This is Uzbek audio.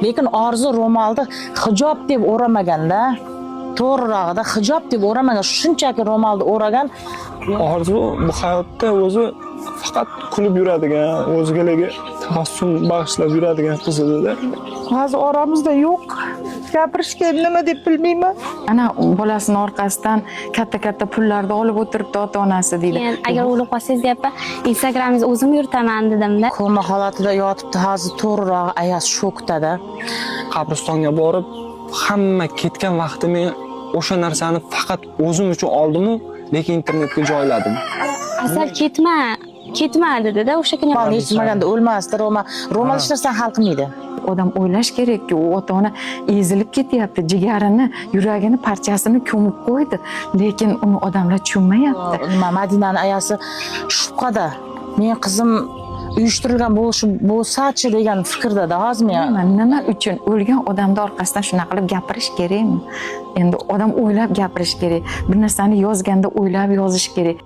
Lekin Orzu ro'molni hijob deb o'ramaganda, to'g'rirog'ida hijob deb o'ramagan, shunchaki ro'molni o'ragan. Orzu bu hayotda o'zi faqat kulib yuradigan, o'zgalarga tabassum bag'ishlab yuradigan qiz edi-da. Hozir oramizda yo'q. Gapirishga nima deb bilmayman. Ana bolasini orqasidan katta katta pullarni olib o'tiribdi ota onasi deydi. Keyin agar o'lib qolsangiz, deyapman, Instagramingizni o'zim yuritaman dedimda. Koma holatida yotibdi hozir, to'g'rirog'i ayasi shokdada. Qabristonga borib, hamma ketgan vaqtda men o'sha narsani faqat o'zim uchun oldimu, lekin internetga joyladim. Asal, ketma, ketma dedida o'sha kuni. Ro'molni yechmaganda o'lmasdi, ro'mol hech narsani hal qilmaydi. Odam o'ylash kerakki, u ota ona ezilib ketyapti, jigarini, yuragini parchasini ko'mib qo'ydi, lekin uni odamlar tushunmayapti. Nima, Madinani ayasi shubhada, men qizim uyushtirilgan bo'lishi bo'lsachi degan fikrdada hozir men. Nima uchun o'lgan odamni orqasidan shunaqa qilib gapirish kerakmi? Endi odam o'ylab gapirish kerak, bir narsani yozganda o'ylab yozish kerak.